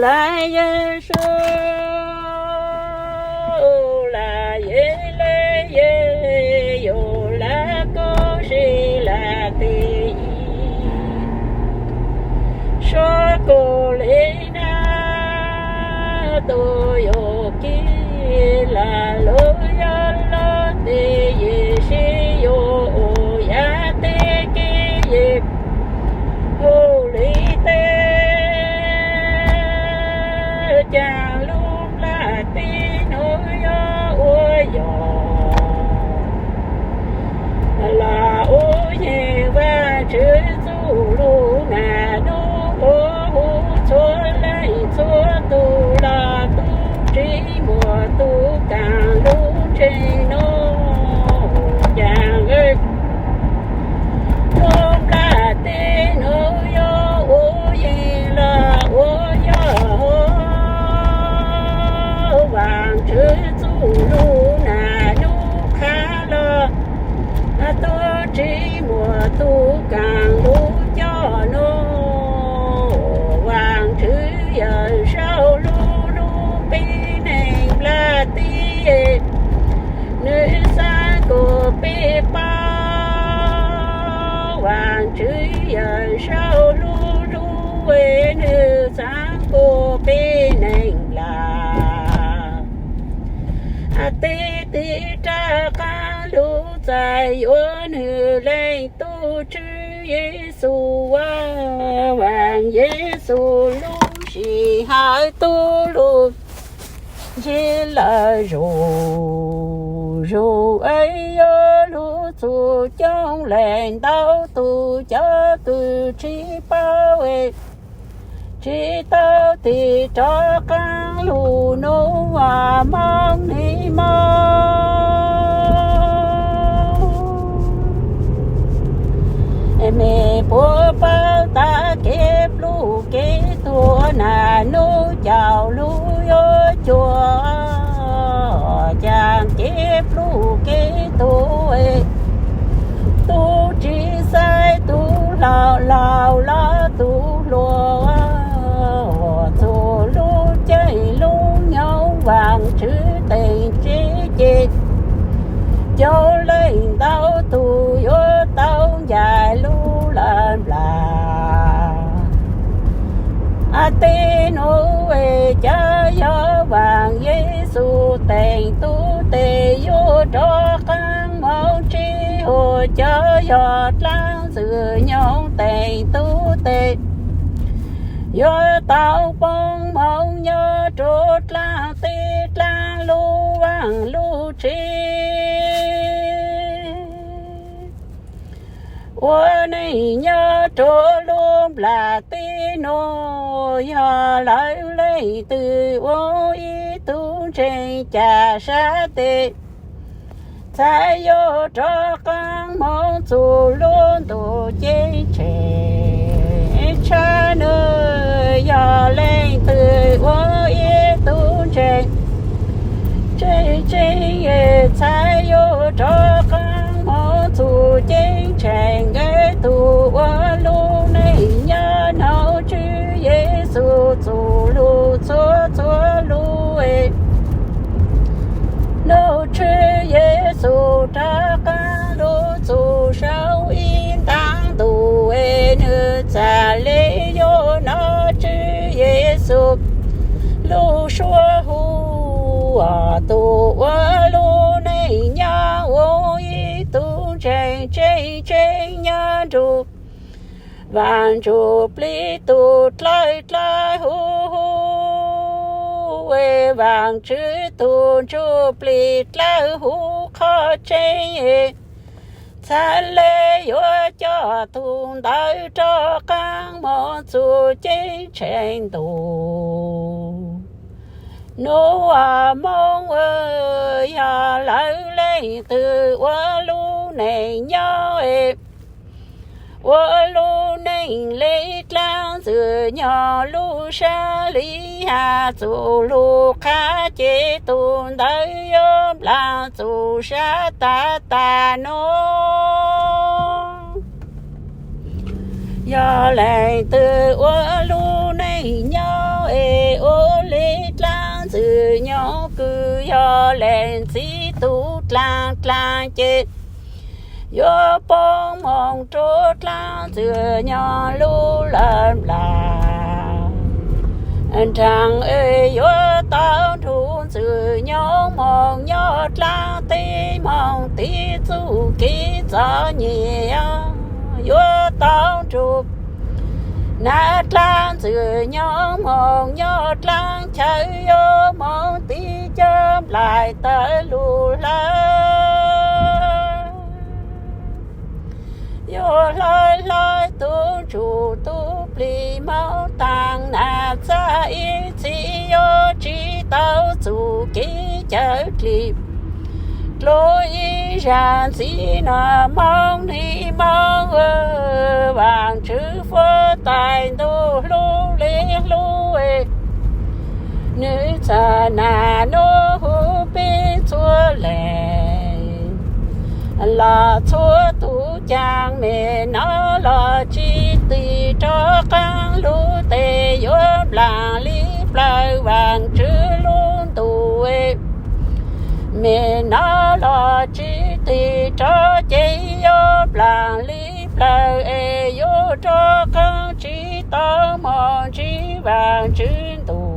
Lam yog Suav, lam yog Lees, yog lam koj sib lam tij, Suav Kaus Lim na, tus yog kib lam lub yog loj tij, yim sib yuav ua yam tij kib yim hu li teb. Cas lub nplaj teb nuav yog ua yog los ua yeej Vaajtswv txuj lug na, nub ua hu txhua leej txhua tug los tub tsi muaj tug kaam lug ntseeg nuav. Cas lub nplaj teb nuav yog ua yeej los ua yog Vaajtswv txuj lug na, nub qha los tub tsi muaj tug kaam lug coj nuav. Vaajtswv yawm saub lug lug peb neeg nplaj teb, nwg xaav kuas peb paub. Vaajtswv yawm saub lug lug, nwg xaav kuas peb neeg nplaj teb tig rov qaab lug txais yuav nwg leej tub Tswv Yexus. Vaaj Yexus lub sij hawm tub lug ntsib lawv zuj zus, es yuav lug txug coob leej ntau tug, cov kws tsi paub tsi tau tig rov qaab lug nuav. Moog ni moog, mej puab paub tas kev pluj kev tuag na, nub caum lub yuav cuag, cas kev pluj kev tuag tub tsi xaiv tug hlau, hlau los tug hluas. Txug lub caij lub nyoog Vaajtswv teem tseb ces coob leej ntau tug yuav tau ncaim lub laj nplaj teb nuav. Cas yog Vaaj Yexus teem tub tes yuav rov qaab moog tsib huam, cov yog dlaab ntxwg nyoog teem tub tes yuav tau poob moog nyob rua dlaab teb dlaab lub vaaj lub tsev. Ua neej nyob rua lub nplaj teb nuav, yog lawv leej twg ua ib tug ntseeg, cas sab tes txhad yuav rov qaab moog txug lub ntuj ceeb tsheej tshaj na. Yog leej twg ua ib tug ntseeg tseeb tseeb, txhad yuav rov qaab moog txug ceeb tsheej, es tug ua lub neej nyob noog Tswv Yexus txuj lug txhua txhua lug. Noog Tswv Yexus rov qaab lug txug saum ib ntaag ntuj, es nwg txhad le yuav noog Tswv Yexus lub suab hu, tug ua lub neej nyob ua ib tug ntseeg tseeb tseeb nyob nrug Vaajtswv plig tug dlawb dlawb huv huv, Vaajtswv tug ntsuj plig dlawb huv qhov tseeb. Txhad le yuav coj tug ntawd rov qaab moog txug ceeb tsheej ntuj. Nuav moog, yog lawv leej twg ua lub neej nyob, ua lub neej le dlaab ntxwg nyoog lub sab li has txuj lug qha, ces tug ntawd yuav nplaag txug sab tag tag nuav. Yog leej twg ua lub neej nyob es Kws yog leej txiv tus dlaag dlaag ces yuav poob moog rua dlaab ntxwg nyoog lub lawv nplaag. Nraag es yuav tau nrug ntxwg nyoog moog nyob dlaab teb moog tiv txuj kev txom nyem, yuav tau nrug nab dlaab ntxwg nyoog moog nyob dlaab chaw yuav moog tiv cov nplaim tawm lug hlawv. Yuav hlawv hlawv tub ntsuj tub plig moog taag nas txag ib txhis yuav tsi tau txuj kev cawm dlim dlua ib zag ntxiv no moog nig moog. Vaajtswv huab tais ntuj hlub le hlub, nwg txhaj nam nuav hu peb txhua leej los txhua tug caag mej nov los tsi tig rov qaab lug tes yuav nplaag li plawg Vaajtswv lub ntuj. Mej nov los tsi tig rov ces yuav nplaag li plawg es yuav rov qaab tsi tau moog ntsib Vaajtswv ntuj.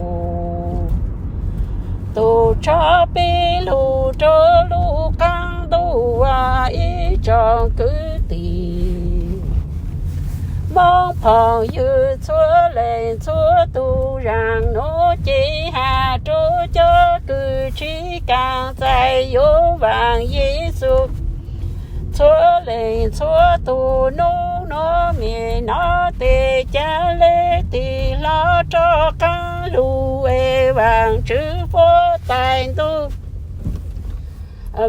Tug tso peb lug rua lub qaab ntuj ua ib tsoom kwv tij, Moob phooj ywg txhua leej txhua tug. Zaaj nuav ces has rua cov kws tsi kaam txais yuav Vaaj Yexus txhua leej txhua tug. Nub nuav mej nov tes caag le tig hlo rov qaab lug es Vaajtswv huab tais ntuj,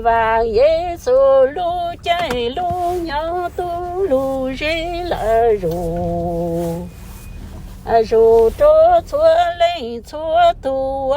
Vaaj Yexus lub caij lub nyoog tub lug zeb lawm zuj zus rua txhua leej txhua tug.